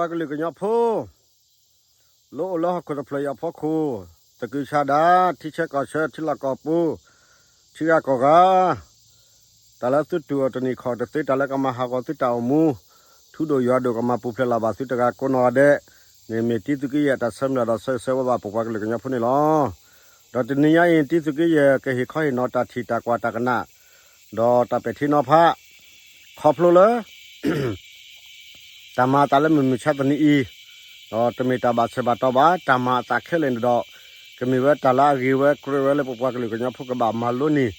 ပပှၤကလုာ်ကညီဖိ လၢအိၣ်လၢဟီၣ်ခိၣ်တဖျၢၣ်အံၤအဖီခိၣ်, သကုၤဆးဒး, ထံဆၢကီၢ်ဆၢ, ထံလီၢ်ကီၢ်ပူၤ, ထံဂၤကီၢ်ဂၤ, တၢ်လၢသုတူၢ်အီၤတနံၤခီၣ်တသ့, တၢ်လၢကမၤဟးဂီၤသုတၢ်အိၣ်မူ, ထူဒိၣ်ယွၤဒိၣ်ကမၤပူၤဖျဲးလီၤဘၣ်သုတဂၤကိးနီၢ်ဂၤဒဲး, န့ၣ်မ့ၢ်တံသုးက့ယဲၢ်အတၢ်ဆၢမုၢ်လၢ်ဒီးဆၢဂ့ၤဆၢဝါဘၣ်ပပှၤကလုာ်ကညီဖိန့ၣ်လီၤ. ဒီးတနံၤညါအံၤ တံသုးက့ယဲၢ်ကဟ့ၣ်ခီဟ့ၣ်နီၤတၢ်ထံၣ်တၢ်ကွၢ်တၢ်ကနၣ်, ဒီးတၢ်ပဲာ်ထံနီၤဖး, ခီဖျိလၢ တၢ်မၤအသးလၢမုၢ်မဆါတနံၤအံၤ, ဒီးတမ့ၢ်တၢ်ဘၣ်ဆၢဘၣ်တီဘၣ်, တၢ်မၤအသးခဲလၢာ်န့ၣ်ဒီး, ကမ့ၢ်ဝဲတၢ်လၢအဂ့ၤဝဲကြၢးဝဲလၢပပှၤကလုာ်ကညီဖိကဘၣ်မၤလိန့ၢ်,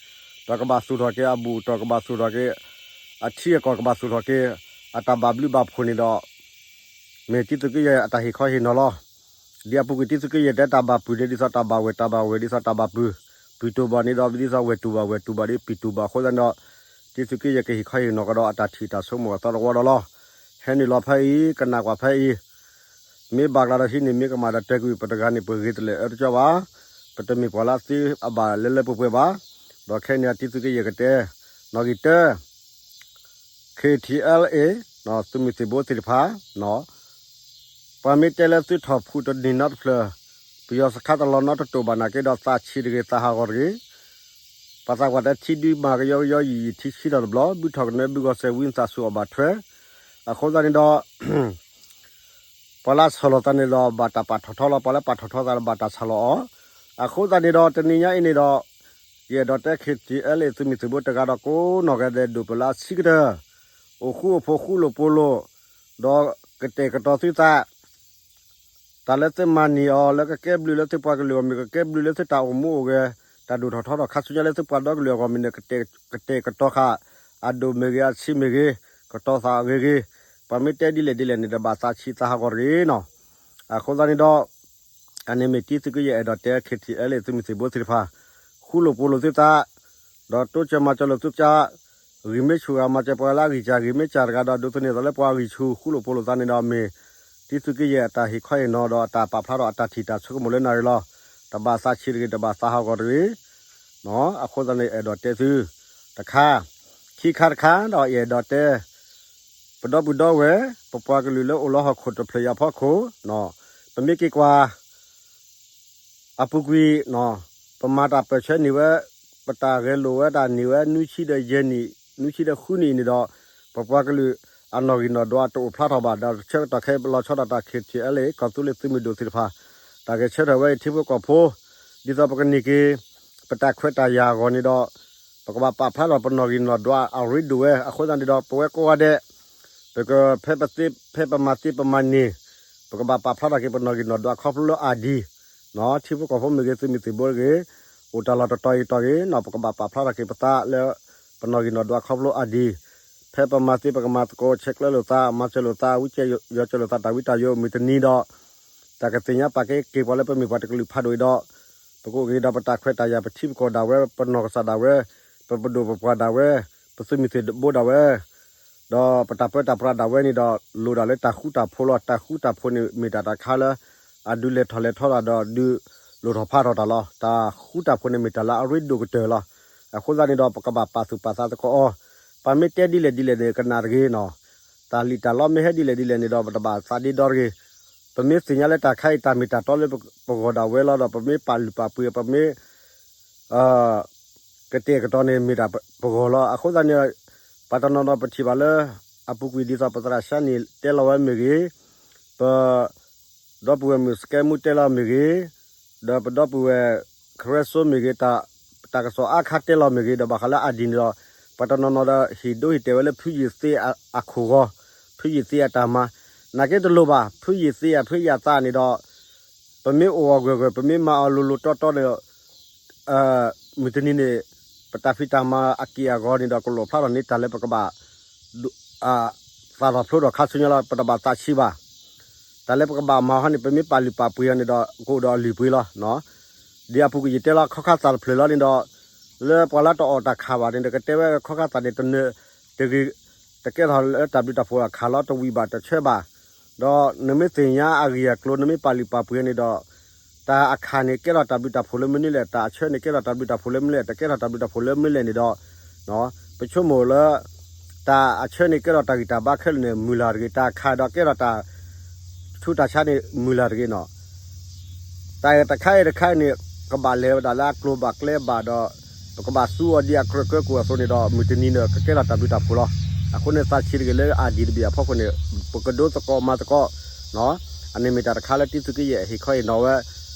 ဒီးကဘၣ်သူၣ်ထီၣ်က့ၤအဘူၣ်တီၢ်, ကဘၣ်သူၣ်ထီၣ်က့ၤအထံအကီၢ်, ကဘၣ်သူၣ်ထီၣ်က့ၤအတၢ်ဘၣ်ဘျုးဘၣ်ဖှိၣ်န့ၣ်ဒီး, မ့ၢ်တံသုးက့ယဲၢ်အတၢ်ဟ့ၣ်ခီဟ့ၣ်နီၤလီၤ. ဒ်အပူၤကွံာ်တံသုးက့ယဲၢ်တဲတၢ်ဘၣ်ပုၢ်န့ၣ် ဒ်သိးတၢ်ဘၣ်ဝဲၢ်တၢ်ဘၣ်ဝဲၢ်, ဒ်သိးတၢ်ဘၣ်ပုၢ်, ပုၢ်တူၢ်ဘၣ်န့ၣ်ဒီး ဒ်သိးဝဲၢ်တူၢ်ဘၣ်ဝဲၢ်တူၢ်ဘၣ်ဒီး ပုၢ်တူၢ်ဘၣ်အဃိသတးန့ၣ်ဒီး, တံသုးက့ယဲၢ်ကဟ့ၣ်ခီဟ့ၣ်နီၤကဒီးအတၢ်ထံၣ်တၢ်ဆိကမိၣ်အသီတဝီဒီးလီၤ. ဟဲနုာ်လီၤဖဲအံၤ, ကနၣ်ကွၢ်ဖဲအံၤ, မ့ၢ်ဘၣ်ကျါဒီးဟံးန့ၢ်, မ့ၢ်ကမၣ်ဒီးတဲကွံာ်, ပတဂၤန့ၣ် ပဂ့ၤတလဲာ်အၢတကၠီဘၣ်, ပတမ့ၢ်ပှၤလၢအသ့အဘၣ်လၢလၢပှဲၤပှဲၤဘၣ်. ဒီးခဲအံၤန့ၣ် တံသုးက့ယဲၢ်ကတဲ, နီၣ်ဂံၢ်တၢ ခ့ၣ်ထံၣ်အဲလ်အ့ၣ်, သုးမုၢ်သံၣ်ဘိသ့ၣ်တဖၣ်, ပှၤမ့ၢ်တဲလၢသုထီၣ်ဖူးတနံၤနီတဖျၢၣ်, ပယီၤစခါတလီၤနီတတိာ်ဘၣ်နာ်က့ဒီး သးဆံးတဂ့ၤ, သးဟးဂီၤတဂ့ၤ. ပှၤသးကွၢ်တဲထံဒုမၤကယီကယီယံာ်ယံာ်, ထံဆံထီၣ်တဘျီ, ဘုထီၣ်ကနၢဘုဂီၤစဲး, ဝံသးစူၤအီၣ်ဘၣ်ထွဲ. အဃိသတးန့ၣ်ဒီး ပှၤလၢအဆီၣ်လီၤသးန့ၣ်ဒီး ဘၣ်တၢ်ပာ်ထီၣ်ထီလီၤ, ပှၤလၢပာ်ထီၣ်ထီသးဒီး ဘၣ်တၢ်ဆီၣ်လီၤအီၤ. အဃိသတးန့ၣ်ဒီး တနံၤညါအံၤန့ၣ်ဒီး, ယအဲၣ်ဒိးတဲ ခ့ၣ်ထံၣ်အဲလ်အ့ၣ် သုးမုၢ်သံၣ်ဘိတဂၤဒီးကိးနီၢ်ဂၤဒဲးဒိၣ်ပၢၢ်လၢအဆံးကတၢၢ်, အိၣ်ဃူအိၣ်ဖိးဃူလိာ်ဖိးလိာ်, ဒီးကတဲာ်ကတီၤသုသး တၢ်လၢသုမၤန့ၢ်အီၤလၢကကဲဘျုးလၢသုပှၤကလုာ်အဂီၢ်မ့ၢ်ဂ့ၤ, ကကဲဘျုးလၢသုတၢ်အိၣ်မူအိၣ်ဂဲၤ, တၢ်ဒိၣ်ထီၣ်ထီထီၣ်ခါဆူညါလၢသုပှၤဒီကလုာ်အဂီၢ်မ့ၢ်ဂ့ၤန့ၣ်, ကတဲာ်ကတီၤဃာ်, အဒိၣ်မ့ၢ်ဂ့ၤ, အဆံးမ့ၢ်ဂ့ၤ, ကတီၤသးဂ့ၤဂ့ၤ, ပှၤမ့ၢ်တဲဒ်လဲၣ်ဒ်လဲၣ်န့ၣ်ဒီး ဘၣ်သးဆံးသးဟးဂီၤတဂ့ၤနီၤ. အဃိသတးန့ၣ်ဒီး အန့ၣ်မ့ၢ်တံသုးက့ယဲၢ်အဲၣ်ဒိးတဲ ခ့ၣ်ထံၣ်အဲလ်အ့ၣ် သုးမုၢ်သံၣ်ဘိသ့ၣ်တဖၣ်, ဃူလိာ်ဖိးလိာ်သုသး, ဒီးတိစၢၤမၤစၢၤလိာ်သုကၢ, ဂံၢ်မ့ၢ်ဆူၣ်ဂၤမၤစၢၤပှၤလၢအဂံၢ်စၢ်, ဂံၢ်မ့ၢ်စၢ်တဂၤဒီး ဒိးသန့ၤသးလၢပှၤဂံၢ်ဆူၣ်, ဃူလိာ်ဖိးလိာ်သးန့ၣ်ဒီးမ့ၢ် တံသုးက့ယဲၢ်အတၢ်ဟ့ၣ်ခီဟ့ၣ်နီၤဒီးအတၢ်ပာ်ဖျါထီၣ်အတၢ်ထံၣ်တၢ်ဆိကမိၣ်လၢနၤဂ့ၤလီၤ. တဘၣ်သးဆံးတဂ့ၤ, တဘၣ်သးဟးဂီၤတဂ့ၤ. အဃိသတးန့ၣ် အဲၣ်ဒိးတဲသုတခါ, ခံခါတခါဒီး ယအဲၣ်ဒိးတဲ ပဒီပုၢ်ဒီဝဲၢ် ပပှၤကလုာ်လၢအိၣ်လၢဟီၣ်ခိၣ်တဖျၢၣ်အံၤအဖီခိၣ်, ပမ့ၢ်က့ၤကွၢ် အပူၤကွံာ်, ပမၤတၢ်ပၢၢ်ဆၢန့ၢ်ဝဲ, ပတၢ်ဂဲၤလိာ်ဝဲဒၣ်န့ၢ်ဝဲ နွံဆံဒီးယဲၢ်နံၣ်, နွံဆံဒီးဃုနံၣ်အံၤန့ၣ်ဒီး, ပပှၤကလုာ်အနီၣ်ဂံၢ်နီၣ်ဒွးတအိၣ်ဖျါထီၣ်ဘၣ်, ဒီးဆၢကတီၢ်ခဲအံၤ ပလီၤဆီဒၣ်တၢ် ခ့ၣ်ထံၣ်အဲလ်အ့ၣ် ကီၢ်သူလ့ၤသုးမုၢ်ဒိၣ်သ့ၣ်တဖၣ်, တၢ်ဂဲၤဆၢထၢၣ်ဝဲအံၤ ထံဖိကီၢ်ဖိ, ဒ်သိးပကန့ၢ်က့ၤ ပတၢ်ခွဲးတၢ်ယာ်အဂီၢ်န့ၣ်ဒီး, ပကဘၣ်ပာ်ဖျါထီၣ်ပနီၣ်ဂံၢ်နီၣ်ဒွးအရ့ဒိၣ်ဝဲ, အဃိသတးန့ၣ်ဒီး ပဝဲကိးဂၤဒဲး ပကဖဲပသ့, ဖဲပမၤသ့ပမၤန့ၢ်, ပကဘၣ်ပာ်ဖျါထီၣ်က့ၤပနီၣ်ဂံၢ်နီၣ်ဒွးခီဖျိလၢအဒံၣ်, ထံဖိကီၢ်ဖိမ့ၢ်ဂ့ၤ, သုးမုၢ်သံၣ်ဘိမ့ၢ်ဂ့ၤ, အိၣ်တၢ်လီၢ်တတီၤအံၤတီၤဂ့ၤ, ပကဘၣ်ပာ်ဖျါထီၣ်က့ၤပသးလၢ ပနီၣ်ဂံၢ်နီၣ်ဒွးခီဖျိအဒံၣ်, ဖဲပမၤသ့ပကမၤသကိး ဆဲးကျၢလိာ်သး, မၤစၢၤလိာ်သး, ဝံစၢၤယီၤစၢၤလိာ်သး, တၢ်ဝံတၢ်ယိးမုၢ်တနံၤဒီး, တၢ်ကသ့ၣ်ညါပာ်ကဲက့ၤပှၤလၢပမ့ၢ်ပှၤတကလုာ်ဖးဒိၣ်အံၤဒီး, ပကအိၣ်က့ၤဒီးပတၢ်ခွဲးတၢ်ယာ်, ပထံပကီၢ်ဒၣ်ဝဲ, ပနီၢ်ကစၢ်ဒၣ်ဝဲ, ပပဒိၣ်ပပှၢ်ဒၣ်ဝဲ, ပသုးမုၢ်သံၣ်ဘိဒၣ်ဝဲ, ဒီးပတၢ်ပၢတၢ်ပြးဒၣ်ဝဲန့ၣ်ဒီး လိၣ်ဒၣ်လၢတၢ်ဃူတၢ်ဖိးလီၤ. တၢ်ဃူတၢ်ဖိးန့ၣ်မ့ၢ်တၢ်တခါလၢ အဒုးလဲၤထီၣ်လဲၤထီတၢ်ဒီး ဒုးလိၣ်ထီၣ်ဖးထီၣ်တၢ်လီၤ. တၢ်ဃူတၢ်ဖိးန့ၣ်မ့ၢ်တၢ်လၢအရ့ဒိၣ်ကတၢၢ်လီၤ. အဃိသတးန့ၣ်ဒီး ပကဘၣ်ပာ်သူၣ်ပာ်သးသကိးအီၤ, ပမ့ၢ်တဲဒ်လဲၣ်ဒ်လဲၣ်န့ၣ် ကနၣ်တဂ့ၤနီၤ. တၢ်လံၣ်တၢ်လီမ့ၢ်ဟဲဒ်လဲၣ်ဒ်လဲၣ်န့ၣ်ဒီး ပတဘၣ်သးဒ့ဒီတဂ့ၤ. ပမ့ၢ်သ့ၣ်ညါလၢတၢ်ခါအံၤ တၢ်မ့ၢ်တၢ်တီလၢပဂီၢ်ဒၣ်ဝဲလီၤဒီး ပမ့ၢ်ပာ်လုၢ်ပာ်ပှ့ၤ, ပမ့ၢ် ကတဲာ်ကတီၤန့ၣ် မ့ၢ်တၢ်ပဂီၢ်လီၤ. အဃိသတးန့ၣ် ပှၤတနီၤနီၤပထံၣ်ဘၣ်လၢ အပူၤကွံာ်ဒ်သိးပသရၣ်ၡါန့ၣ်တဲလီၤဝဲမ့ၢ်ဂ့ၤ, ပဒီပုၢ်ဝဲၢ်မုၣ်စကဲမူတဲလီၤမ့ၢ်ဂ့ၤ, ဒီးပဒီပုၢ်ဝဲၢ်ခရၢစိမ့ၢ်ဂ့ၤ, တၢ်ကစီၣ်အါခါတဲလီၤမ့ၢ်ဂ့ၤ, ဒီးဘၣ်ဃးလၢအဒံၣ်န့ၣ်ဒီး ပှၤတနီၤနီၤဒီး ဟ့ၣ်ဒိဟ့ၣ်တဲာ်ဝဲလၢဖုယ့ၣ်သ့အခိၣ်ဂီၤ, ဖုယ့ၣ်သ့အတၢ်မၤ, နာ်က့တလိၣ်ဘၣ်. ဖုယ့ၣ်သ့အဖုယ့ၣ်အသးန့ၣ်ဒီး ပမ့ၢ်အိၣ်အဂၢၢ်ဂၢၢ်, ပမ့ၢ်မၤအီၤလိၤလိၤတီတီန့ၣ် မုၢ်တနံၤန့ၣ် ပတၢ်ဖံးတၢ်မၤအက့ၢ်အဂီၤန့ၣ်ဒီး ကလိၣ်ဖျါထီၣ်န့ၢ်တၢ်လၢပကဘၣ် သၣ်ထီၣ်ဖျိထီၣ်ခါဆူညါလီၤ. ပတဘၣ်သးဆံးဘၣ်. တၢ်လၢပကဘၣ်မၤဟီန့ၣ် ပမ့ၢ်ပာ်လုၢ်ပာ်ပှ့ၤအီၤန့ၣ်ဒီး ကအိၣ်ဒီးအလုၢ်အပှ့ၤလီၤ. ဒ်အပူၤကွံာ်ယတဲလီၤ ခီခါသၣ်တဖျၢၣ်လီၤန့ၣ်ဒီး လၢပှၤလၢတအီၣ်တၢ်ခၣ်ဘၣ်န့ၣ်ဒီး ကတဲဝဲခီခါသၣ်န့ၣ် တဂ့ၤ, တကဲထီၣ်လၢတၢ်ဘျုးတၢ်ဖှိၣ်အခၣ်လီၤ, တဝံၣ်ဘၣ်တဆၢဘၣ်. ဒီးနမ့ၢ်သ့ၣ်ညါအဂ့ၢ်အကျိၤ နမ့ၢ်ပာ်လုၢ်ပာ်ပှ့ၤန့ၣ်ဒီး တၢ်အခၣ်န့ၣ်ကဲထီၣ်တၢ်ဘျုးတၢ်ဖှိၣ်လၢမနုၤလဲၣ်, တၢ်အဆၢန့ၣ်ကဲထီၣ်တၢ်ဘျုးတၢ်ဖှိၣ်လၢမနုၤလဲၣ်, တကဲထီၣ်တၢ်ဘျုးတၢ်ဖှိၣ်လၢမနုၤလဲၣ်န့ၣ်ဒီး ပဆိကမိၣ်လၢ တၢ်အဆၢန့ၣ်ကဲထီၣ်တၢ်ဂံၢ်တၢ်ဘါခဲလၢာ်န့ၣ် မုၢ်လၢ်တဂ့ၤ, တၢ်အခၣ်ဒီးကဲထီၣ်တၢ် ဆူတၢ်ဆါန့ၣ် မုၢ်လၢ်တဂ့ၤနီၤ. တၢ်အဲၣ်တခါအံၤတခါအံၤန့ၣ် ကဘၣ်လဲၤဝဲဒၣ်လၢအကျိၤဘၣ်ကျဲဘၣ်ဒီး ပကဘၣ်သူအီၤဒ်အကြၢးကၢကိၣ်အသိးန့ၣ်ဒီး မုၢ်တနံၤန့ၣ် ကကဲထီၣ်တၢ်ဘျုးတၢ်ဖှိၣ်လီၤ. အဃိန့ၣ် သးဆံးတဂ့ၤလၢ ID တဘ့ၣ်အဖီခိၣ်န့ၣ် ပကဒိသကိးမၤသကိး အန့ၣ်မ့ၢ်တၢ်တခါလၢတံသုးက့ယဲၢ်ဟ့ၣ်ခီအံၤနီၤဝဲ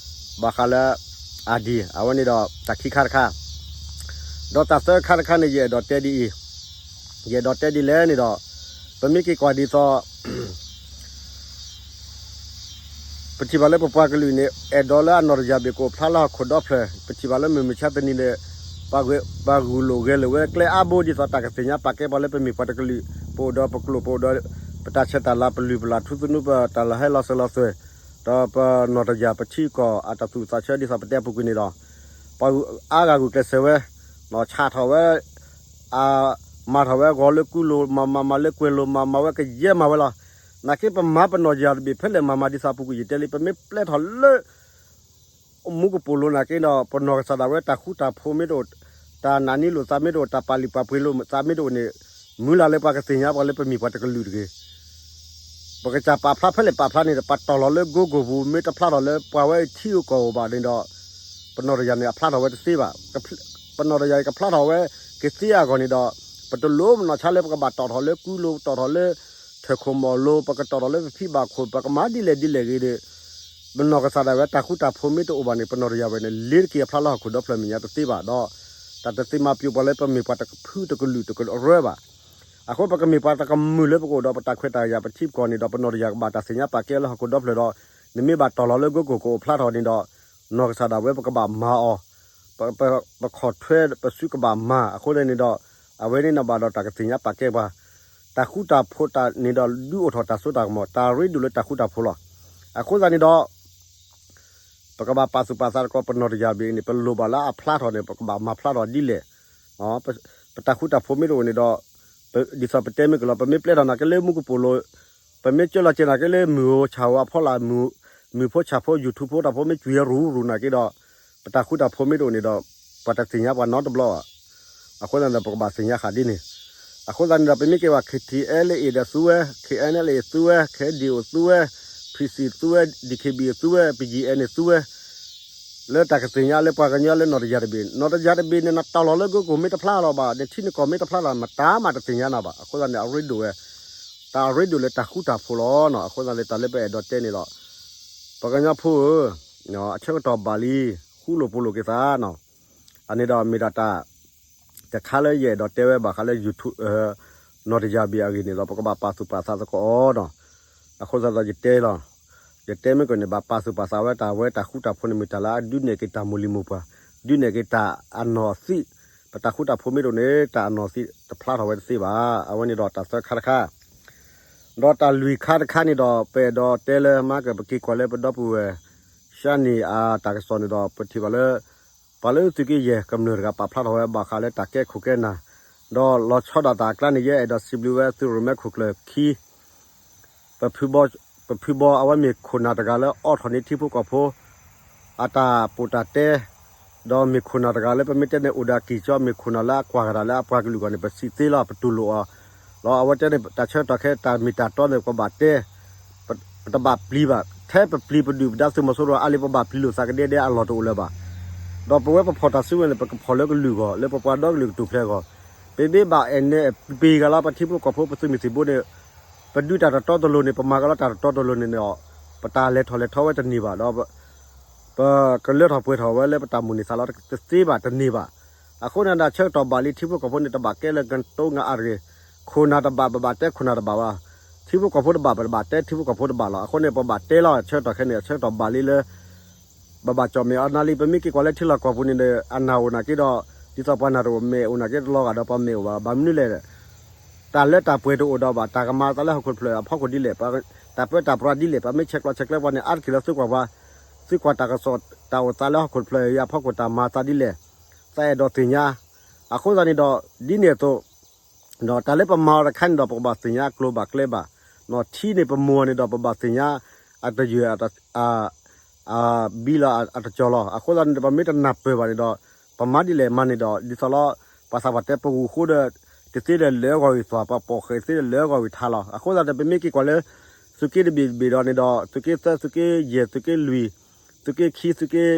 ဘၣ်ဃးလၢ ID အဝဲန့ၣ်ဒီးတၢ်ခံခါတခါ ဒီးတၢ်သၢခါတခါန့ၣ် ယအဲၣ်ဒိးတဲဒ်အံၤ, ယအဲၣ်ဒိးတဲဒ်လဲၣ်န့ၣ်ဒီး ပမ့ၢ်က့ၤကွၢ်ဒ်သိး ပထံၣ်ဘၣ်လၢပပှၤကလုာ်န့ၣ် အဲၣ်ဒိးလၢအနီၢ်တယၢ်ဘ့ၣ်ကအိၣ်ဖျါလၢဟီၣ်ခိၣ်ဒီဖျၢၣ်, ပထံၣ်ဘၣ်လၢမုၢ်မဆါတနံၤန့ၣ် ပှၤဂုာ်လိာ်ဂဲၤလိာ်ဝဲကျဲအါဘိ ဒ်သိးတၢ်ကသ့ၣ်ညါပာ်ကဲပှၤလၢပမ့ၢ်ပှၤတကလုာ်, ပအိၣ်ဒီးပကျိာ် ပအိၣ်ဒီး ပတၢ်ဆဲးတၢ်လၤ ပလုၢ်ပလၢ်ထူသနူ ပတၢ်လီၢ်ဟဲလီၤစၢၤလီၤသွဲၣ်, ဒီးပနီၢ်တယၢ်ပထံကီၢ်အတၢ်သူၣ်သးဆၢဒ်သိးပတဲအပူၤကွံာ်န့ၣ်ဒီး ပှၤဂုာ်အါဂၤဂုာ်ကျဲးစၢးဝဲ, ဆၣ်ထီၣ်ဝဲ အမၤထီၣ်ဝဲဂီၤလၢကူလိၤ မၤမၤမၤလၢကွဲၤလိၤ မၤမၤဝဲကယဲၢ်မၤဝဲလီၤ. နာ်က့ပမၤပနီၢ်တယၢ်တဘ့ၣ်ဖဲလဲၣ်မၤမၤဒ်သိးအပူၤကွံာ်ယတဲလံ ပမ့ၢ်ပျဲထီၣ်လၢ မူကပိာ်လိၤနာ်က့ဒီး ပနီၢ်ကစၢ်ဒၣ်ဝဲတၢ်ဃူတၢ်ဖိးမ့ၢ်တအိၣ်, တၢ်နာ်န့ၢ်လိာ်သးမ့ၢ်တအိၣ်, တၢ်ပာ်လုၢ်ပာ်ပှ့ၤလိာ်သးမ့ၢ်တအိၣ်န့ၣ် မုၢ်လၢ်လၢပှၤကသ့ၣ်ညါပှၤလၢပမ့ၢ်ပှၤတကလုာ်တဂ့ၤ. ပကစၢ်ပာ်ဖျါဖဲလဲၣ်ပာ်ဖျါန့ၣ် ပတီၢ်လီၤလၢ Google ပူၤ မ့ၢ်တဖျါထီၣ်လၢပှၤဝဲထံဂုၤကီၢ်ဂၤဘၣ်န့ၣ်ဒီး ပနီၢ်တယၢ်န့ၣ် အဖျါထီၣ်ဝဲတသ့ဘၣ်. ပနီၢ်တယၢ်အံၤကဖျါထီၣ်ဝဲကသ့အဂီၢ်န့ၣ်ဒီး ပတလိၣ်မနီၢ်ဆါလၢပကဘၣ်တီၢ်ထီၣ်လၢကူလိၤ တီၢ်ထီၣ်လၢ ထၢၣ်ခိၣ်မီၢ်လိၤ ပကတီၢ်ထီၣ်လၢပဖံဘၣ်ခိၣ် ပကမၤဒ်လဲၣ်ဒ်လဲၣ်ဂ့ၤဒီး ပနီၢ်ကစၢ်ဒၣ်ဝဲတၢ်ဃူတၢ်ဖိးမ့ၢ်တအိၣ်ဘၣ်န့ၣ် ပနီၢ်တယၢ်ဝဲန့ၣ် လ့ၤတက့ၤအဖျါလၢဟီၣ်ခိၣ်ဒီဖျၢၣ်မဲာ်ညါတသ့ဘၣ်ဒီး တၢ်တသ့မၤပျိပှၤလၢပမ့ၢ်ပှၤတကဖုတကလုာ်တကရၢဘၣ်. အဃိပကမ့ၢ်ပှၤတကမုာ်လၢပကအိၣ်ဒီးပတၢ်ခွဲးတၢ်ယာ်ပထံပကီၢ်န့ၣ်ဒီး ပနီၢ်တယၢ်ကဘၣ်တၢ်သ့ၣ်ညါပာ်ကဲလၢဟီၣ်ခိၣ်ဒီဖျၢၣ်ဒီး နမ့ၢ်ဘၣ်တီၢ်လီၤလၢ Google ကအိၣ်ဖျါထီၣ်န့ၣ်ဒီး နီၢ်ကစၢ်ဒၣ်ဝဲပကဘၣ်မၤအီၤ, ပ ပ ပခီၣ်ထွဲပစုကဘၣ်မၤ အဃိန့ၣ်ဒီး အဝဲန့ၣ်နီၢ်ဘၣ်ဒီးတၢ်ကသ့ၣ်ညါပာ်ကဲပှၤ တၢ်ဃူတၢ်ဖိးတၢ်န့ၣ်ဒီး ဒုးအိၣ်ထီၣ်တၢ်စိတၢ်ကမီၤ တၢ်ရ့ဒိၣ်လၢတၢ်ဃူတၢ်ဖိးလီၤ. အဃိသတးန့ၣ်ဒီး ပကဘၣ်ပာ်သူၣ်ပာ်သးသကိးပနီၢ်တယၢ်ဘ့ၣ်န့ၣ် ပလိၣ်ဘၣ်လၢအဖျါထီၣ်န့ၣ် ပကဘၣ်မၤဖျါထီၣ်ဒ်လဲၣ်. ပ ပတၢ်ဃူတၢ်ဖိးမ့ၢ်တအိၣ်န့ၣ်ဒီး ဒ်သိးပတဲမ့ၢ်ကလီၤ ပမ့ၢ်ပျဲထီၣ်နာ်က့လၢမူကပိာ်လိၤ ပမ့ၢ်ကၢလီၤက့ၤနာ်က့လၢမုၢ်ဧိၤဆၣ်ဧိၤအဖီလာ် မုၢ် မုၢ်ဖိဆၣ်ဖိ YouTube ဖိတၢ်ဖိမ့ၢ်ကွံာ်ရူၤရူၤနာ်က့ဒီး ပတၢ်ဃူတၢ်ဖိးမ့ၢ်တအိၣ်န့ၣ်ဒီး ပှၤတသ့ၣ်ညါပှၤနီတဘျီဘၣ်. အဃိသတးန့ၣ်ဒီး ပကဘၣ်သ့ၣ်ညါဃာ်ဒ်န့ၣ်. အဃိသတးန့ၣ်ဒီး ပမ့ၢ်က့ၤဝဲ KTLA ဒီးသူဝဲ KNLA သူဝဲ KNDO သူဝဲ PC သူဝဲ DKBA သူဝဲ BGF န့ၣ်သူဝဲ လၢတၢ်ကသ့ၣ်ညါလၢပှၤကညီလၢနီၢ်တယၢ်တဘ့ၣ် နီၢ်တယၢ်တဘ့ၣ်န့ၣ် နတီၢ်လီၤလၢ Google မ့ၢ်တဖျါလီၤဘၣ် နထံနကီၢ်မ့ၢ်တဖျါလီၤ မတၤမးတသ့ၣ်ညါနၤဘၣ်. အဃိသတးန့ၣ် အရ့ဒိၣ်ဝဲ တၢ်အရ့ဒိၣ်လၢတၢ်ဃူတၢ်ဖိးလီၤ. အဃိသတးန့ၣ် တၢ်လၢပအဲၣ်ဒိးတဲန့ၣ်ဒီး ပှၤကညီဖိဧၢ, အဆၢကတီၢ်ဘၣ်လံ, ဃူလိာ်ဖိးလိာ်က့ၤသးနီၤ. အန့ၣ်ဒီးမ့ၢ်ဒၣ်တၢ် တခါလၢယအဲၣ်ဒိးတဲဝဲဘၣ်ဃးလၢ YouTube နီၢ်တယၢ်ဘ့ၣ်အဂ့ၢ်န့ၣ်ဒီး ပကဘၣ်ပာ်သူၣ်ပာ်သးသကိးနီၤ. အဃိသတးဒီးယတဲလီၤ, ယတဲမ့ၢ်ကီးန့ၣ် ဘၣ်ပာ်သူၣ်ပာ်သးဝဲတၢ်ဝဲတၢ်ဃူတၢ်ဖိးန့ၣ် မ့ၢ်တၢ်လၢအဒုးနဲၣ်က့ၤတၢ်မိၢ်လံၤမိၢ်ပှၢ်, ဒုးနဲၣ်က့ၤတၢ်အနီၢ်သံး, ပတၢ်ဃူတၢ်ဖိးမ့ၢ်တအိၣ်န့ၣ် တၢ်အနီၢ်သံးတဖျါထီၣ်ဝဲတသ့ဘၣ်. အဝဲန့ၣ်ဒီးတၢ်သၢခါတခါ ဒီးတၢ်လွံၢ်ခါတခါန့ၣ်ဒီး ပအဲၣ်ဒိးတဲလၢမၤကပက့ၤကွၢ်လၢပဒီပုၢ်ဝဲၢ် ရှါနံၣ်အတၢ်ကစီၣ်န့ၣ်ဒီး ပထံၣ်ဘၣ်လၢ ပှၤလၢသုးက့ယဲၢ်ကမျၢၢ်တဂၤပာ်ဖျါထီၣ်ဝဲဘၣ်ဃးလၢတၢ်ကဲခိၣ်ကဲနၢ်, ဒီးလီၤဆီဒၣ်တၢ်အကျါန့ၣ် ယအဲၣ်ဒိးစံးဘျုးဝဲသုးရိၣ်မဲခိၣ်ကျၢၢ်ခံ ပဖုဘီ, ပဖုဘီအဝဲမ့ၢ်ခိၣ်နၢ်တဂၤလၢအိးထီၣ်န့ၢ်ထံဖိကီၢ်ဖိ အတၢ်ပီးတၢ်တဲ, ဒီးမ့ၢ်ခိၣ်နၢ်တဂၤလၢပမ့ၢ်တဲန့ၣ်အိၣ်ဒီးအကံၢ်ကၠီ မ့ၢ်ခိၣ်နၢ်လၢအကွၢ်ကဒါလၢအပှၤကလုာ်အဂီၢ်န့ၣ် ပစံးသ့လီၤ ပတူၢ်လိာ်အီၤလီၤ. အဝဲတဲန့ၣ် တၢ်ဆၢကတီၢ်ခဲအံၤ တၢ်မ့ၢ်တၢ်တီန့ၣ် ပဘၣ်တဲ ပတဘၣ်ပျံၤဘၣ်. ထဲပပျံၤပဒုၣ်ပဒါသုးမီၤစိရိၤအါလံ ပဘၣ်ပျံၤလိာ်သးကဒဲဒဲအလီၢ်တအိၣ်လၢၤဘၣ်. ဒီးပဝဲပဖီၣ်တၢ်စုဝဲန့ၣ် ပကဖီၣ်လၢကလုာ်အဂီၢ် လၢပပှၤဒီကလုာ်ကတိၤဖျဲးအဂီၢ်, ပမ့ၢ်ဘၣ်အဲၣ်နဲၣ်ပ့ၤဂၤလၢပထံဖိကီၢ်ဖိပသုးမုၢ်သံၣ်ဘိန့ၣ် ပဒုးတၢ်တတီတလိၤန့ၣ် ပမၤကလီတၢ်တတီတလိၤန့ၣ်ဒီး ပတၢ်လဲၤထီၣ်လဲၤထီဝဲတန့ၢ်ဘၣ်ဒီး ပကလၢထီၣ်ပှဲၤထီၣ်ဝဲလၢပတၢ်မိၣ်န့ၢ်သးလီတသ့ဘၣ်တန့ၢ်ဘၣ်. အဃိန့ၣ်ဒီး ဆၢကတီၢ်ဘၣ်လံ ထံဖိကီၢ်ဖိန့ၣ် တဘၣ်ကဲလၢကတိၤငါအါတဂ့ၤ, ခိၣ်နၢ်တဘၣ် ပဘၣ်တဲခိၣ်နၢ်တဘၣ်ဘၣ်, ထံဖိကီၢ်ဖိတဘၣ် ပဘၣ်တဲထံဖိကီၢ်ဖိတဘၣ်လီၤ. အဃိန့ၣ် ပဘၣ်တဲလီၤ ဆၢကတီၢ်ခဲအံၤန့ၣ် ဆၢကတီၢ်ဘၣ်လံလၢ ပဘၣ်ကၠီၣ်မဲာ်အီၤနၤလံ. ပမ့ၢ်က့ၤကွၢ်လၢထံလီၢ်ကီၢ်ပူၤန့ၣ်ဒီး အနၢ်အိၣ်နာ်က့ဒီး ဒ်သိးပှၤနၢ်တအိၣ် မဲာ်အိၣ်နာ်က့တလီၤဂာ်ဒီးပှၤမဲာ်အိၣ်ဘၣ်. ဘၣ်မနုၤလဲၣ် တၢ်လၢတၢ်ပှဲၤတအိၣ်ဒီးဘၣ် တၢ်ကမၤသးလၢဟီၣ်ခိၣ်တဖျၢၣ်အဖီခိၣ်ဒ်လဲၣ်, တၢ်ပၢတၢ်ပြးဒ်လဲၣ်, ပမ့ၢ်ဆဲးကျိးဆဲးကျၢပှၤန့ၣ် အါတက့ၢ်လၢသုကွၢ်ပှၤ, သုကွၢ်တၢ်ကစီၣ် တၢ်အိၣ်သးလၢဟီၣ်ခိၣ်တဖျၢၣ်အံၤအဖီခိၣ် တၢ်မၤသးဒ်လဲၣ်, သးအဲၣ်ဒိးသ့ၣ်ညါ. အဃိသတးန့ၣ်ဒီး ဒ်န့ၣ်အသိး ဒီးတၢ်လၢပမၤအီၤတခါန့ၣ်ဒီး ပကဘၣ်သ့ၣ်ညါအကျိၤဘၣ်ကျဲဘၣ်. ထံန့ၣ်ပမိၢ်အီၤန့ၣ်ဒီး ပဘၣ်သ့ၣ်ညါအတယၢၢ် အဘံလီၤအတကၠီၤလီၤ. အဃိသတးန့ၣ်ဒီး ပမ့ၢ်တနၢ်ပၢၢ်ဘၣ်န့ၣ်ဒီး ပမၤဒ်လဲၣ်မၤန့ၣ်ဒီး ဒ်သိးလီၤ ပှၤသးပှၢ်တဲ ပဂုာ်ဃိဒီး တသ့ဒီးလၢအဂီၢ်ဂ့ၤသွၣ် ပှၤပိာ်ဃဲးသ့ဒီးလၢအဂီၢ်ဂ့ၤထါလီၤ. အဃိသတးန့ၣ် ပမ့ၢ်က့ၤကွၢ်လၢ ထံ သုးက့တဘ့ၣ်တဘ့ၣ်ဒီးန့ၣ်ဒီး သုးက့သၢ သုးက့ယဲၢ် သုးက့လွံၢ် သုးက့ခံ သုးက့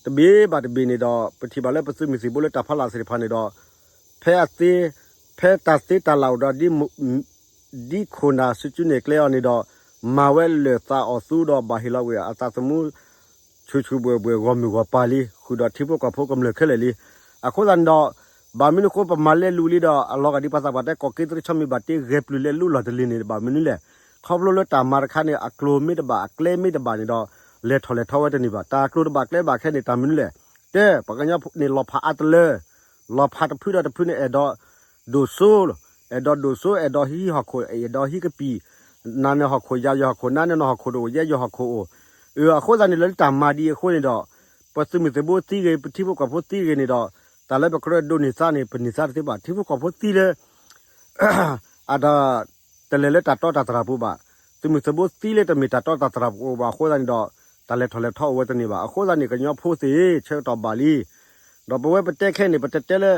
တဘ့ၣ်ဘၣ်တဘ့ၣ်န့ၣ်ဒီး ပထံၣ်ဘၣ်လၢပသုးမုၢ်သံၣ်ဘိလၢတၢ်ဖီလာ်သ့ၣ်တဖၣ်န့ၣ်ဒီး ဖဲအသ့ ဖဲတၢ်သ့တၢ်လၢ်အိၣ်ဒီး ဒ်ခိၣ်နၢ်စုကၠူန့ၣ်ကျဲအီၤန့ၣ်ဒီး မၤဝဲလၢာ်သးအီၣ်သူဒီးဘၣ်ဟ့ၣ်လီၤကွံာ်အသးသမူ ဆူၣ်ဆူၣ်ဘှဲၣ်ဘှဲၣ် ဂီၢ်မုၢ်ဂီၢ်ပၤလံ ဃုာ်ဒီးထံဖိကီၢ်ဖိကမျၢၢ်ခဲလၢာ်လံ. အဃိသတးန့ၣ်ဒီး ဘၣ်မနုၤအဃိပမၤလဲၤလူၤလံဒီး အလီၤဂာ်ဒ်ပှၤသးပှၢ်တဲ ကီၢ်က့သရ့ဆီမံၤဘၣ်တ့ ဂဲၤပျုၢ်လဲၤလူလီၢ်တလ့ၤန့ၣ် ဘၣ်မနုၤလဲၣ်. ခီဖျိလၢတၢ်မၤတခါန့ၣ် အကျိၤမ့ၢ်တဘၣ် အကျဲမ့ၢ်တဘၣ်န့ၣ်ဒီး လဲၤထီၣ်လဲၤထီဝဲတန့ၢ်ဘၣ်. တၢ်အကျိၤတဘၣ်ကျဲဘၣ်ခဲန့ၣ် တၢ်မနုၤလဲၣ်. တဲ ပှၤကညီဖိန့ၣ် လီၤဖးအါတလၢ လီၤဖးတဖုဒီးတဖုန့ၣ် အဲၣ်ဒိးဒိၣ်စိ အဲၣ်ဒိးဒိၣ်စိ အဲၣ်ဒိးဟံးဟီၣ်ခိၣ် အဲၣ်ဒိးဟံးကပံာ် နၤန့ၣ်ဟီၣ်ခိၣ် ယၤယဟီၣ်ခိၣ် နၤန့ၣ်နဟီၣ်ခိၣ်တအိၣ် ယဲယဟီၣ်ခိၣ်အိၣ်. အဃိသတးန့ၣ် လၢတၢ်မၤဒ်အံၤအဃိန့ၣ်ဒီး ပသုးမုၢ်သံၣ်ဘိသံဂ့ၤ ပထံဖိကီၢ်ဖိသံဂ့ၤန့ၣ်ဒီး တၢ်လၢပကရၢဒိးန့ၢ်သါန့ၣ် ပန့ၢ်သါတသ့ဘၣ်. ထံဖိကီၢ်ဖိသံလၢ အတ တလဲၤလၢတၢ်တီတၢ်တြၢ်ပူၤဘၣ်. သုးမုၢ်သံၣ်ဘိသံလၢတမ့ၢ်တၢ်တီတၢ်တြၢ်ပူၤဘၣ်အဃိသတးန့ၣ်ဒီး တၢ်လဲၤထီၣ်လဲၤထီအိၣ်ဝဲတန့ၢ်ဘၣ်. အဃိသတးန့ၣ် ကညီဖိသ့ၣ် ဆၢကတီၢ်ဘၣ်လံ. ဒီးပဝဲပတဲခဲန့ၣ် ပတတဲလၢ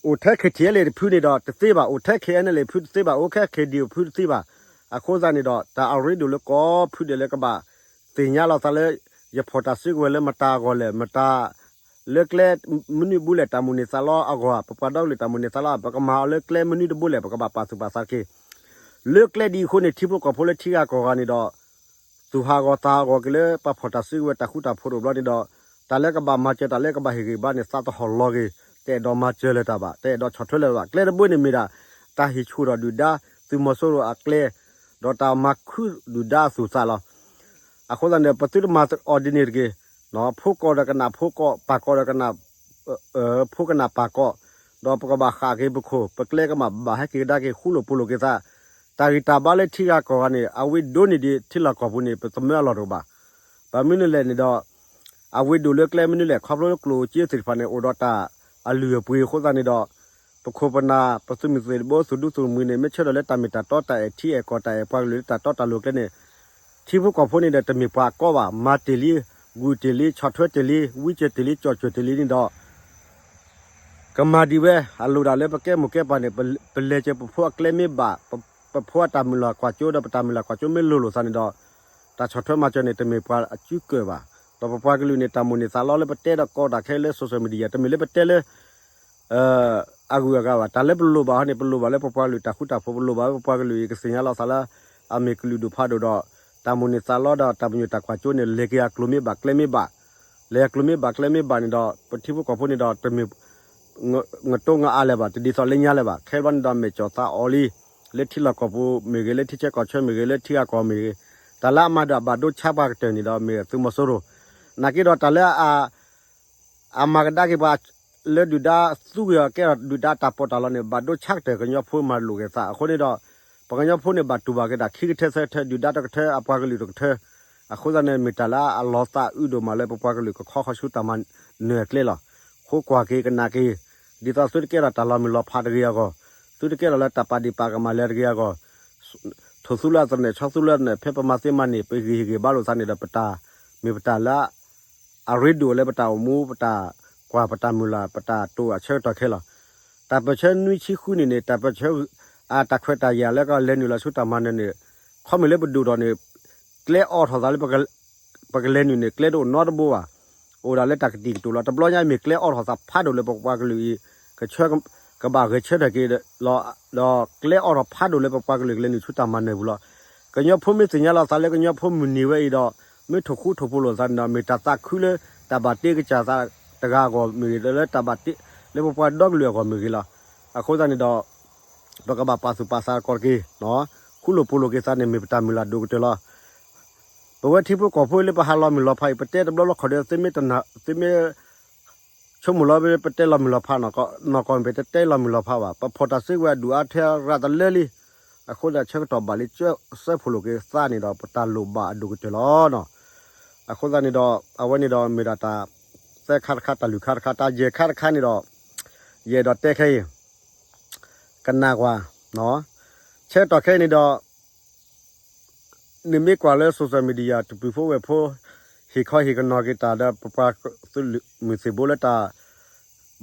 အိၣ်ထဲ ခ့ထံၣ်အဲလ့ၣ် တဖုန့ၣ်ဒီးတသ့ဘၣ်, အိၣ်ထဲ ခ့အဲလ့ၣ် ဖုတသ့ဘၣ်, အိၣ်ထဲ ခ့ဒံၣ် ဖုတသ့ဘၣ်. အဃိသတးန့ၣ်ဒီး တၢ်အရ့ဒိၣ်လၢကိးဖုဒဲးလၢကဘၣ်သ့ၣ်ညါလီၤသးလၢ ယဖီၣ်တၢ်စုကဝဲၤလၢမတၤအဂီၢ်လဲၣ်, မတၤလၢကျဲမနုၤတဘိလဲၣ်, တၢ်မိၣ်န့ၢ်သးလီအဂီၢ်, ပပှၤဒီကလုာ်တၢ်မိၣ်န့ၢ်သးလီ, ပကမၤအီၤလၢကျဲမနုၤတဘိလဲၣ်, ပကဘၣ်ပာ်သူၣ်ပာ်သးတက့ၢ်. လၢကျဲဒ်အံၤအဃိန့ၣ် ထံဖိကီၢ်ဖိလၢထံဂၤကီၢ်ဂၤန့ၣ်ဒီး သူၣ်ဟးဂီၤသးဟးဂီၤက့ၤလၢပှၤဖီၣ်တၢ်စုကဝဲၤတၢ်ဃူတၢ်ဖိးတအိၣ်ဘျီန့ၣ်ဒီး တၢ်လၢကဘၣ်မၤစၢၤ တၢ်လၢကဘၣ်ဟ့ၣ်ဂံၢ်ဘါန့ၣ် သးတဟီၣ်လီၤဂ့ၤ, တအဲၣ်ဒိးမၤစၢၤလၢၤတၢ်ဘၣ်, တအဲၣ်ဒိးဆီၣ်ထွဲလၢၤဘၣ်. ကျဲတဘိန့ၣ်မ့ၢ်ဒၣ် တၢ်ဟ့ၣ်ဆူၣ်ထီၣ်ဒုၣ်ဒါ သုးမီၤစိရိၤအကျဲ, ဒီးတၢ်မၤခုဒုၣ်ဒါအသူၣ်သးလီၤ. အဃိသတးန့ၣ် ပသုတမၤအီၤဒ်န့ၣ်တဂ့ၤ. ဖိကီၢ်ဒီးကနၣ်ဖိကီၢ်, ပၢ်ကီၢ်ဒီးကနၣ် ဖိကနၣ်ပၢ်ကီၢ်, ဒီးပကဘၣ်ဃၣ်က့ၤပခိၣ်, ပကျဲကဘၣ်ဟဲက့ၤကဒါက့ၤ ဃူလိာ်ဖိးလိာ်က့ၤသး, တၢ်ဂံၢ်တၢ်ဘါလၢထံဂၤကီၢ်ဂၤန့ၣ် အဝ့ၢ်ဒိၣ်န့ၢ်ဒံးထံလီၢ်ကီၢ်ပူၤန့ၣ် ပသမၢအလီၢ်တအိၣ်ဘၣ်. ဘၣ်မနုၤလဲၣ်န့ၣ်ဒီး အဝ့ၢ်ဒိၣ်လၢကျဲမနုၤလဲၣ်, ခီဖျိလၢကျိၣ်စ့သ့ၣ်တဖၣ်န့ၣ် အိၣ်ဒီးတၢ်အလုၢ်အပှ့ၤအဃိသတးန့ၣ်ဒီး ပခိၣ်ပနၢ် ပသုးမုၢ်သံၣ်ဘိ သုးဒူသုးမုၢ်န့ၣ် မ့ၢ်ဆၢထၢၣ်လၢတၢ်မ့ၢ်တၢ်တီ တၢ်အဲၣ်ထံအဲၣ်ကီၢ် တၢ်အဲၣ်ပှၤကလုာ်လၢတၢ်တီတၢ်လိၤကျဲန့ၣ် ထံဖိကီၢ်ဖိန့ၣ်ဒီးတမ့ၢ်ပှၤအကီဘၣ်, မၤတ့ၢ်လံ, ဂုာ်တ့ၢ်လံ, ဆီၣ်ထွဲတ့ၢ်လံ, ဝံစၢၤတ့ၢ်လံ, ကၠီၣ်စၢၤတ့ၢ်လံန့ၣ်ဒီး ကမၤဒံးဝဲ, အလိၣ်ဒၣ်လၢပကဲမိၢ်ကဲပၢ်န့ၣ် ပလဲၤစၢၤပဖိအကျဲမ့ၢ်ဘၣ်, ပဖိအတၢ်မုၢ်လၢ်ကွၢ်စိဒီးပတၢ်မုၢ်လၢ်ကွၢ်စိမ့ၢ်လိၤလိာ်သးန့ၣ်ဒီး တၢ်ဆီၣ်ထွဲမၤစၢၤန့ၣ် တမ့ၢ်ပှၤအစုကၢၢ်ဘၣ်. ဒီးပပှၤကလုာ်န့ၣ် တၢ်မိၣ်န့ၢ်သးလီလၢပတဲဒီးကိးတၢ်ခဲလၢ social media တမ့ၢ်လၢပတဲလၢ အဂုၤအဂၤဘၣ်. တၢ်လၢပလိၣ်ဘၣ်ဟီန့ၣ် ပလိၣ်ဘၣ်လၢပပှၤကလုာ်တၢ်ဃူတၢ်ဖိး, ပလိၣ်ဘၣ်လၢပပှၤကလုာ်အံၤကသ့ၣ်ညါလီၤသးလၢ အမ့ၢ်ကလုာ်ဒူၣ်ဖးဒိၣ်ဒီး တၢ်မိၣ်န့ၢ်သးလီဒီးတၢ်ပညိၣ်တၢ်ကွၢ်စိန့ၣ် လဲၤက့ၤအကျိၤမ့ၢ်ဘၣ်ကျဲမ့ၢ်ဘၣ်, လဲၤအကျိၤမ့ၢ်ဘၣ်ကျဲမ့ၢ်ဘၣ်န့ၣ်ဒီး ပထံဖိကီၢ်ဖိန့ၣ်ဒီး တမ့ၢ် ငတိငအါလၢၤဘၣ်, တဒ်သိးလၢညါလၢၤဘၣ်. ခဲဘျီန့ၣ်ဒီး မဲာ်ကၠီၣ်သးအီၤလံ, လၢထံလီၢ်ကီၢ်ပူၤမ့ၢ်ဂ့ၤ, လၢထံဆၢကီၢ်ဆၢမ့ၢ်ဂ့ၤ, လၢထံဂၤကီၢ်မ့ၢ်ဂ့ၤ, တၢ်လၢအမၤဒီးအဘၣ်ဒိဆါပှၤကတၢၢ်န့ၣ်ဒီး မ့ၢ်သုးမီၤစိရိၤ. နာ်က့ဒီးတၢ်လၢအ အမၤကဒါက့ၤပှၤ လၢဒုၣ်ဒါသူက့ၤအီၤ ကဲထီၣ်ဒုၣ်ဒါတၢ်ပီးတၢ်လီန့ၣ် ဘၣ်ဒိဆါကတၢၢ်ကညီဖိမၤလိာ်က့ၤသးအဃိန့ၣ်ဒီး ပှၤကညီဖိန့ၣ် ဘၣ်တူၢ်ဘၣ်က့ၤတၢ်ခံကထၢသၢကထၢ ဒုၣ်ဒါတကထၢ အပှၤကလုာ်တကထၢ. အဃိသတးန့ၣ် မ့ၢ်တၢ်လၢအလီၤသးအုးဒိၣ်မးလၢပပှၤကလုာ်ကခီဃီဆူတၢ်မၤနၢၤအကျဲလီၤ. ဃိကွၢ်က့ၤကနၣ်က့ၤ ဒ်သိးသုတကဲထီၣ်တၢ်လီၤမုၢ်လီၤဖးတဂ့ၤအဂီၢ်, သုတကဲထီၣ်လၢတၢ်ပာ်ဒ့ၣ်ပာ်ကမၣ်လၢတဂ့ၤအဂီၢ် ထိၣ်သူလၢအသနၢၣ် ဆီသူလၢအသနၢၣ် ဖဲပမၤသ့မၤန့ၢ် ပဟ့ၣ်ဂံၢ်ဟ့ၣ်ဘါလိာ်သးန့ၣ်ဒီး ပတၢ်မ့ၢ်ပတၢ်လၢ အရ့ဒိၣ်လၢပတၢ်အိၣ်မူ ပတၢ်ကွၢ်ပတၢ်မုၢ်လၢ် ပတၢ်တိာ်အဆၢကတီၢ်ခဲလီၤ. တၢ်ပၢၢ်ဆၢနွံဆံဃုန့ၣ်န့ၣ် တၢ်ပၢၢ်ဆၢ အတၢ်ခွဲးတၢ်ယာ်လၢကလဲၤနုာ်လီၤဆူတၢ်မၤနၢၤန့ၣ် ခီမ့ၢ်လၢပဒိၣ်ထီၣ်န့ၣ် ကျဲအိးထီၣ်သးလၢ ပကလဲၤနုာ်န့ၣ် ကျဲတအိၣ်နီတဘိဘၣ်. အိၣ်ဒၣ်လၢတၢ်ကတံာ်ကတိၤလီၤ. တဘျီညါမ့ၢ်ကျဲအိးထီၣ်သးဖးဒိၣ်လၢပပှၤကလုာ်အံၤ ကဆၢ ကဘၣ်ဂဲၤဆၢထၢၣ်က့ၤလီၤ. ဒီးကျဲအိးထီၣ်ဖးဒိၣ်လၢပပှၤကလုာ်ကလဲၤနုာ်ဆူတၢ်မၤနၢၤပူၤလီၤ. ကညီဖိမ့ၢ်သ့ၣ်ညါလီၤသးလၢကညီဖိမုၢ်နံၤဝဲအံၤဒီး မ့ၢ်ထိၣ်ဃူထိၣ်ဖိးလိာ်သးန့ၣ်ဒီး မ့ၢ်တၢ်သးခုလၢတၢ်ဘၣ်တ့ကစၢ်သးတဂၤအဂီၢ်မ့ၢ်ဂ့ၤ လၢတၢ်ဘၣ်တ့ လၢပပှၤဒီကလုာ်အဂီၢ်မ့ၢ်ဂ့ၤလီၤ. အဃိသတးန့ၣ်ဒီး ပကဘၣ်ပာ်သူၣ်ပာ်သးကီးတက့ၢ်, ဃူလိာ်ဖိးလိာ်က့ၤသးန့ၣ် မ့ၢ်ပတၢ်မုၢ်လၢ်ဒိၣ်ကတၢၢ်လီၤ. ပဝဲထံဖိကီၢ်ဖိအံၤလၢပဟးလီၤမုၢ်လီၤဖးအံၤ ပတဲတဘျီဘျီခီၣ်ဒီး သုမ့ၢ် သုမ့ၢ်ဆိကမိၣ်လီၤ ပတဲလီၤမုၢ်လီၤဖးနီၢ်ကီၢ် နီၢ်ကီၢ် ပတဲတဲလီၤမုၢ်လီၤဖးဘၣ်. ပဖီၣ်တၢ်စုကဝဲၤအဒူၣ်အါထဲရၤတလၢလံ. အဃိသတးဆၢကတီၢ်ဘၣ်လံ စၢးဖိးလိာ်က့ၤသးန့ၣ်ဒီး ပတၢ်လိၣ်ဘၣ်အဒိၣ်ကတၢၢ်လီၤ. အဃိသတးန့ၣ်ဒီး အဝဲန့ၣ်ဒီးမ့ၢ်ဒၣ်တၢ်သၢခါတခါ တၢ်လွံၢ်ခါတခါ တၢ်ယဲၢ်ခါတခါန့ၣ်ဒီး ယအဲၣ်ဒိးတဲခဲအံၤ ကနၣ်ကွၢ်, ဆၢကတီၢ်ခဲအံၤန့ၣ်ဒီး နမ့ၢ်ကွၢ်လၢ social media တပုၢ်ဖိဝဲၢ်ဖိ ဟ့ၣ်ခီဟ့ၣ်ကနီၤက့ၤတၢ်ဒီး ပပှၤသုးမုၢ်သံၣ်ဘိလၢတၢ်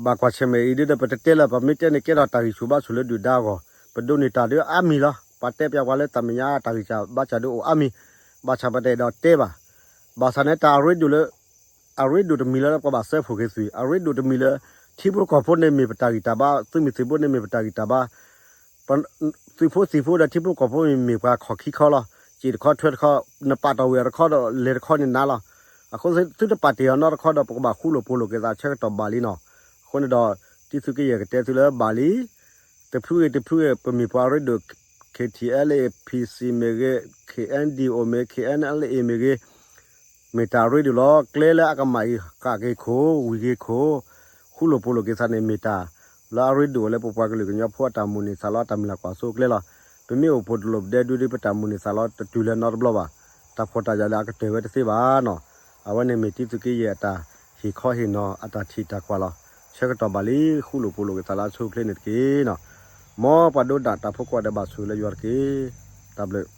ဘၣ်ကွၢ်ဆၢၣ်မဲာ်အံၤ ဒ်ဒီးပတတဲလၢၤ ပမ့ၢ်တဲန့ၣ် ကဲထီၣ်တၢ်ဂံၢ်ဆူၣ်ဘါဆူၣ်လၢဒုၣ်ဒါအဂီၢ် ပဒိးန့ၢ်တၢ်ဒ်အါမံၤလီၤ. ပှၤတဲပၠးပှၤလၢတၢ်မဲာ်ညါတၢ်ဂံၢ်စၢ်ဘါစၢ်ဒုးအိၣ်အါမံၤ, ဘၣ်ဆၣ်ပတအဲၣ်ဒိးတဲဘၣ်. ဘၣ်ဆၣ်န့ၣ်တၢ်အရ့ဒိၣ်လၢ အရ့ဒိၣ်တမံၤလၢပကဘၣ်စၢဖှိၣ်က့ၤသွံၣ်, အရ့ဒိၣ်တမံၤလၢ ထံဖိကီၢ်ဖိန့ၣ်မ့ၢ်ပတၢ်ဂံၢ်တၢ်ဘါ, သုးမုၢ်သံၣ်ဘိန့ၣ်မ့ၢ်ပတၢ်ဂံၢ်တၢ်ဘါ, ပ သုးဖိသံၣ်ဖိဒီးထံဖိကီၢ်ဖိမ့ၢ်မ့ၢ်ပှၤခီၣ်ခံခီလီၤ. စံၣ်တခီထွဲတခီ, နပာ်တ့ၢ်ဝံၤတခီဒီးလဲၤတခီန့ၣ်နၤလီၤ. အဃိသုတပာ်တ့ၢ်အီၤနီတခီဒီး ပကဘၣ်ဃူလိာ်ဖိးလိာ်က့ၤသးဆၢကတီၢ်ဘၣ်လံနီၤ. အဃိန့ၣ်ဒီး တံၤသုးက့ယဲၢ်ကတဲသုလၢဘၣ်လံ တဖုဂ့ၤတဖုဂ့ၤ ပမ့ၢ်ပှၤရ့ဒိၣ် K T L A P C မ့ၢ်ဂ့ၤ, K N D O မ့ၢ်ဂ့ၤ, K N L A မ့ၢ်ဂ့ၤ, မ့ၢ်တၢ်ရ့ဒိၣ်လီၤ. ကျဲလၢအကမၣ်အံၤ ဃၣ်က့ၤခိၣ် ဝံၤက့ၤခိၣ်, ဃူလိာ်ဖိးလိာ်က့ၤသးန့ၣ် မ့ၢ်တၢ်လၢအရ့ဒိၣ်လၢပပှၤကလုာ်ကညီဖိအတၢ်မိၣ်န့ၢ်သးလီ အတၢ်မုၢ်လၢ်ကွၢ်စိအကျဲလီၤ. ပမ့ၢ်အိၣ်ဖှိၣ်တလိၣ်ပဒဲဒုဒီး ပတၢ်မိၣ်န့ၢ်သးလီတတုၤလၢၤနီတဘျီဘၣ်. တၢ်ဖှီၣ်တၢ်ယာ်လၢအကတၢၢ်ဝဲတသ့ဘၣ်နီၤ. အဝဲန့ၣ်မ့ၢ်တံၤသုးက့ယဲၢ်အတၢ်ဟ့ၣ်ခီဟ့ၣ်နီၤ အတၢ်ထံၣ်တၢ်ကွၢ်လီၤ. ဆၢကတီၢ်ဘၣ်လံ ဃူလိာ်ဖိးလိာ်က့ၤသးလၢအဆိအချ့န့ၣ်တက့ၢ်နီၤ. မ်ပှၤဒိဒၣ်တၢ်ဖိကိးဂၤဒဲးဘၣ်ဆိၣ်ဂ့ၤလၢယွၤတက့ၢ်. တၢ်ဘျုး